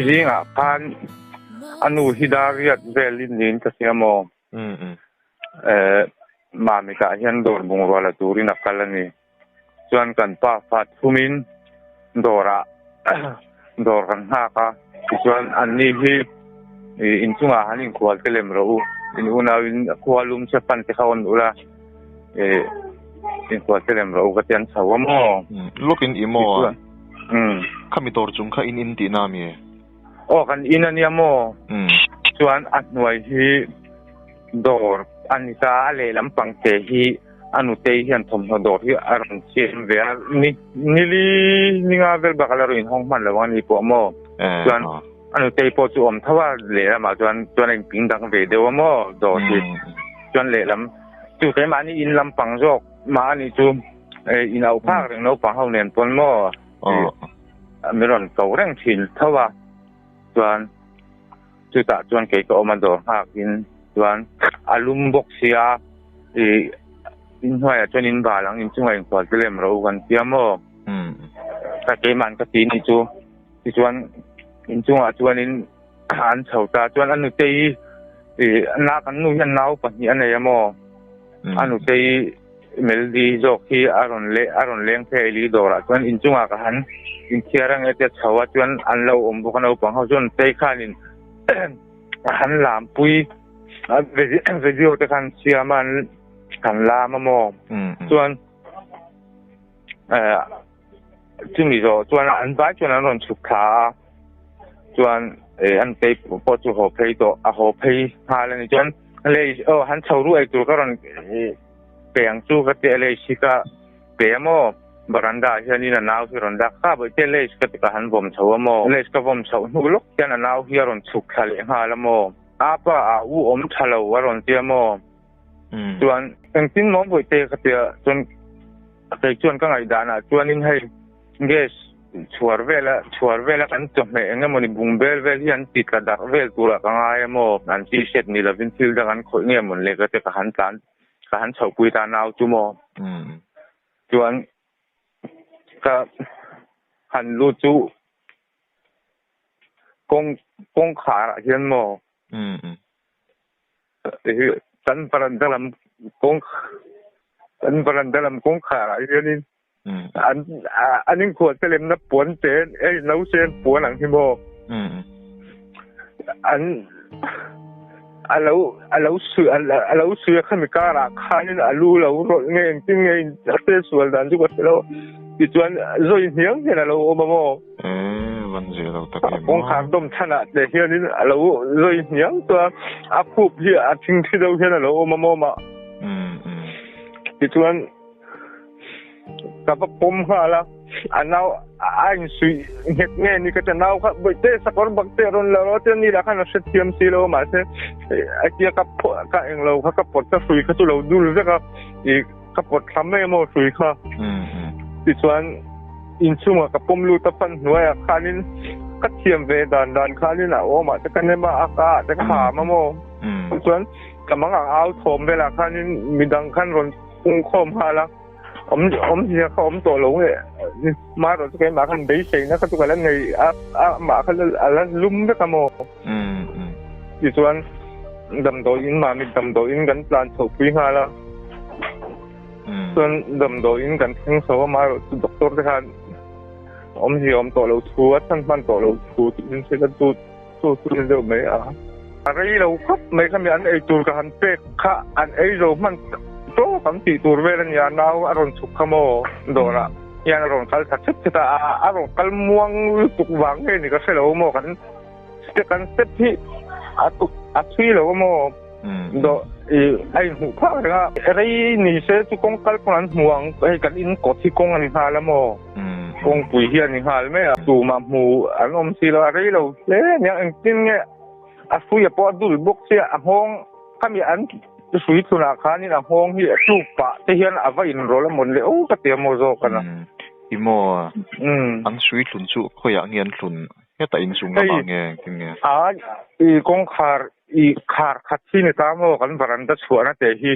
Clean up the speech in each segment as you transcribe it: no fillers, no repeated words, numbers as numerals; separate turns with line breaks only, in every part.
Zingah khan a nu hi dar riat velin niin ka hria maw? Mamikah hian dawr bungrua la turin a kal a ni. Chuan kan pa fa thumin dawrah dawr kan nghak a, tichuan anni hi inchungah han inkhual te lem rawh u, in unauin khua lum che fan te kha awn ula inkhual te lem rawh u ka ti an chho a maw?
Lawkin i maw a? Khami dawr chung kha in in tihna ami?
Aw kan in a nia maw? Chuan a hnuai hi dawr a ni ta a, lehlam pangte hi a nutei hian thawmhnaw dawr hi a rawn siam ve a, ni nili ninga vel bak a la rawn inhawng hman lo ang a ni pawh maw? Chuan a nutei pawh chu awm tho a, lehlamah chuan chuan a inping dang ve deuh a maw dawr hi. Chuan lehlam chu keimahni in lampang zawk mah a nih chu in auh phak reng naupang ho nen pawn maw? Mi rawn ko reng thin tho a, chuan chutah chuan kei ka awm a dawr nghakin chuan a lum bawk sia ih inhnuaiah chuan in bal ang inchungah inkhual te lem rawh u kan tia maw ka keima'n ka ti ni chu tichuan inchungah chuanin an chho ta chuan a nutei ih na kan nu hian nau pahnih a nei a maw a nutei Melody zawk hi a rawn leh a rawn leng phei li dawrah chuan inchungah ka han inthiar ang e tia chho a chuan an lo awm bawk a naupang ho chuan tei khanin a han lampui a video te khan siam a an lam a maw chuan eh chumi zawh chuan an vai chuan an rawn chhuk thla a chuan eh an tei pawh chu haw phei tawh a haw phei nghal a ni chuan lei aw han chho ruai tur ka rawn Pe ang chu ka ti a lei si ka pe a maw? Baranda ah hianin a nau hi rawn dak kha bawihte lei ka ti ka han vawm chho a maw? Lei ka vawm chhoh hnu lawk hian a nau hi a rawn chhuk thla leh nghal a maw? Apa ah u awm tha lo a rawn ti a maw? Chuan engtin maw bawihte ka ti a chuan kei chuan ka ngaihdan ah chuanin hei gas chhuar vela chhuar vela kan chawhmeh eng emawni bung bel vel hi an ti tla darh vel turah ka ngai a maw? An ti hriat ni lovin thil dang an khawih nge mawn le ka ti ka han tlan ka han chhohpui ta nau chu maw chuan ka han lut chu kawng kawngkhar ah hian maw kan varanda lam kawng kan varanda lam kawngkhar ah hianin an an inkhual te lemna puan te hei nausen puan ang hi maw an a lo a lo sui a lo sui a khami karah khanin a lu lo rawlh nge engtin nge a te sual dan chu ka hre lo tichuan zawi hniang hian a lo awm a maw kawngkhar dawm chhanah te hianin a lo zawi hniang chuan a khup hi a thingthi deuh hian a lo awm a maw mah tichuan Ka va pawm nghal a, a nau a insuih nghet nge ni ka ti a, nau kha bawihte sakawr bak te a rawn la rawh tia ni lah khan a hrethiam si lo a mahse a tia ka ka englo kha ka pawt ka hrui kha chu lo dul vek a ih ka pawt thla mai a maw hrui kha tichuan inchhungah ka pawm lut a fan hnuaiah khanin ka thiam ve dan dan khanin a awmah te ka nem a a ka ah te ka ham a maw tichuan ka mangang au thawm velah khanin midang khan rawn Pungkhawm nghal a, awm awmzia kha awm tawh lo nge marawh chu keimah khan beiseina kha chu ka la nei a, amah kha a la lum vek a maw? Tichuan damdawiin mahni damdawiin kan tlan chhoh pui nghal a, chuan damdawiin kan thleng chho a marawh chu doctor te khan awmzia awm tawh lo thu a chhan hman tawh lo thu tiin hrilh a chu chu chu ni deuh mai a. A rei lo khawp mai kha mi an ei tur ka han pek kha an ei zo hman tawp ang tih tur vel a nia nau a rawn chhuk kha maw dawrah hian a rawn kal tha chhet chhet a a rawn kal muang lutuk vang nge ni ka hre lo maw kan step kan step hi a tuk a thui lo maw dawh ih a inhmuh phak reng a rei ni se chu kawng kal pawn an hmu ang hei kan in kawt hi kawng a ni nghal a maw. Kawngpui hi a ni nghal mai a, tumah hmu an awm si lo a, rei lo hle a nia, engtin nge a hruia pawh a dul bawk sia, a nghawng khami an hrui thlunah khanin a nghawng hi a tluk pah te hian a va inrawlh a mawn le aw ka ti a maw zawk a na.
I maw? An hrui thlun chu khawiah nge an thlun? Hetah inchung lamah nge engtin nge?
A, i kawngkhar I khar khat hi ni ta maw kan varanda chhuahna te hi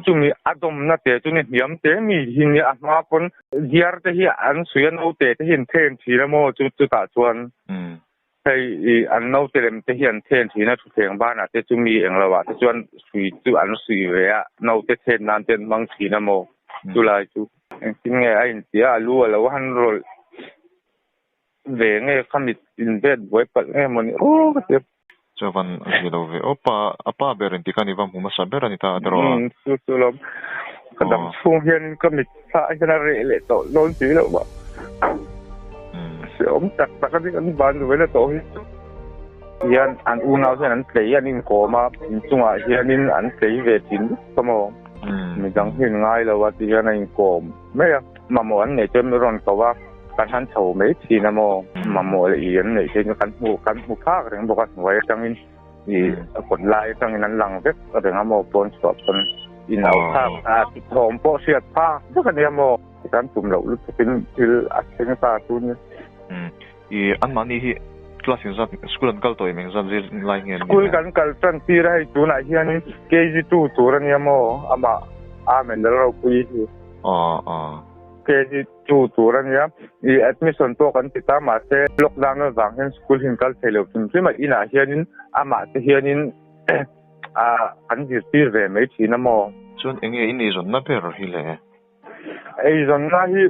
chumi a dawmna te chu ni hniam te mi hi nia a hma pawn diar te hi an suih a naute te hi an then thin a maw chu chutah chuan hei i an naute lem te hi an then thin a thutthleng banah te chumi englo ah te chuan sui chu an suih ve a naute then nan te an hmang thin a maw chulai chu engtin nge a intia a lu a lo han rawlh ve nge kha mit invet buai palh nge mawni aw ka ti a.
Chuan a zia lo ve aw pa a pa ber in tikhan i va hmu hmasa ber a ni ta a tiraw a.
Umm chu chu lo ka dam chhung hian ka mit thla hian a reh leh tawh dawn si loh mah. Hreawm tak tak a ni kan van duai na tawh hi. Hian an unau hian an tlei an inkawm a inchungah hianin an tlei ve thin lutuk a maw. Midang hi in ngai lo a ti hian a inkawm mai a mamawh an neih chuan min rawn ko a. Kan han chho mai thin a maw? Mamawh leh i an neih theih chu kan hmu kan hmu phak reng bawk a hnuai atangin i kawt lai atangin an lang vek reng a maw pawn chhuah pawn in au phak a thawm pawh hriat phak vek a nia maw? Kan tum loh lutukin thil a thleng ta chu nia.
I anmahni hi class engzat school an kal tawh em engzat zir lai nge an nih?
School kan kal tan tir a hei tunah hianin KG2 tur a nia maw amah Amen Lalropuii hi.
Aw aw.
KG2 tur a nia, i admission pawh kan ti ta mahse lockdown avang hian school hi an kal thei lo hrim hrim a, inah hianin amah te hianin an zirtir ve mai thin a maw?
Chuan enge in eizawnna ber hi le?
Eizawnna hi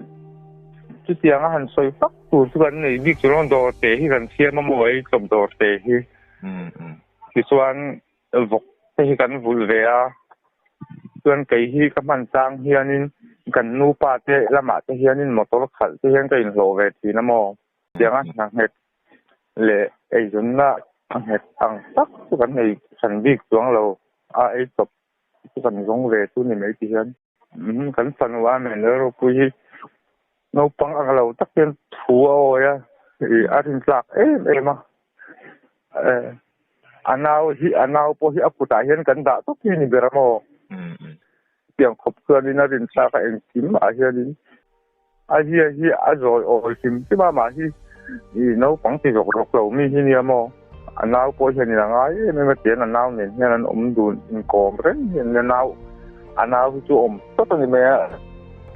chutianga han sawi fak tur chu kan nei bik chu dawr te hi kan siam a maw ei chawp dawr te hi. Tichuan vawk te hi kan vulh ve a, chuan kei hi ka hman chang hianin kan nupa te lamah te hianin motor khalh te hian ka inhlawh ve thin a maw? Tianga hna nghet leh eizawnna nghet ang tak chu kan nei hran bik chuang lo a, ei chawp chu kan zawng ve chu ni mai ti hian. Kan fanu a men leh ropui hi naupang ang lo tak hian thu a awi a, ih a rintlak em em a. A nau hi a nau pawh hi a kutah hian kan dah tawp hi a ni ber a maw? Tiang khawp chuanin a rintlak a engkim ah hianin a hia hi a zawi awi hrim hrim a, mah hi ih naupang ti zawk zawk lo mi hi nia maw? A nau pawh hianin a ngai em em a tian a nau nen hian an awm dun inkawm reng hi an nia nau a nau hi chu awm tawt a ni mai a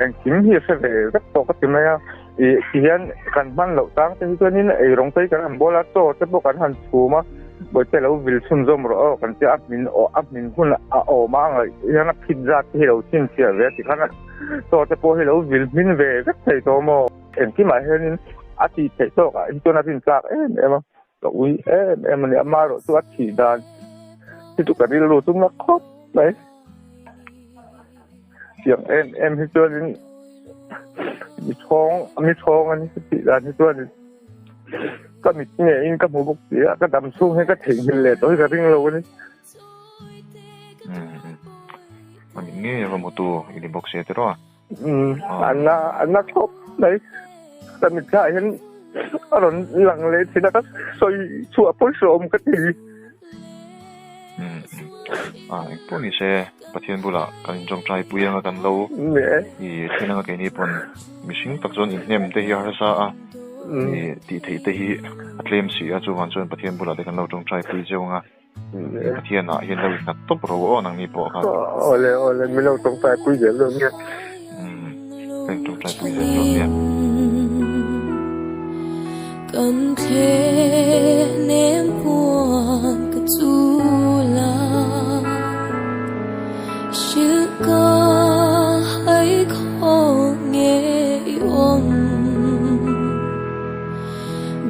engkim hi a hre ve vek tawh ka ti mai a ih ti hian kan hman loh tang te hi chuanin eirawng te hi kan han bawl a chaw te pawh kan han chhum a bawihte lo vil chhunzawm rawh aw kan tia a hmin aw a hmin hun a awm a ngaih hian a phit zat te hi lo chhinchhiah ve a ti khan a chaw te pawh hi lo vil hmin ve vek thei tawh maw engkimah hianin a tih theih tawkah hi chuan a rintlak em em a. Ka ui em em a ni, amaherawh chu a thih dan hi chu ka rilru chu na khawp mai. Tiang em em hi chuanin mi chhawng mi chhawng a ni ka thih dan hi chuanin ka mit ngeiin ka hmu bawk si a, ka dam chhung hian ka theihnghilh leh tawh hi ka ring lo a ni.
A mit ngei a va hmu tu i ni bawk si a tiraw?
An na an na khawp mai ka mitthla ah hian a rawn lang leh thin a ka sawi chhuah pawi hrawm ka ti.
A engpawh ni se Pathian bulah kan inṭawngṭai pui anga kan lo i thlen anga keini pawn mihring tak chuan inhnem te hi a harsa a i tih theih te hi a tlem si a chuvang chuan Pathian bulah te kan lo ṭawngṭai pui zeuh anga. Pathian ah hian lo innghat tawp ro aw nangni pawh kha.
Awle awle min lo tawngtai pui zel dawn nia.
Umm ka in tawngtai pui zel dawn nia.
Kan thlen em puan ka chul a, hrilh ka hai khaw nge i awm.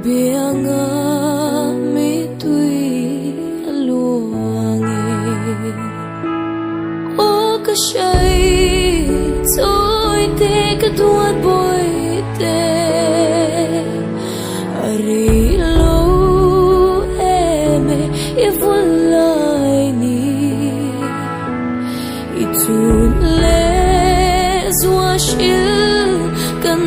Bianga mitui a luang e. Aw ka hrai chawi te ka duat bawi te a rei lo em e i vun lai ni i chun leh zua hril kan.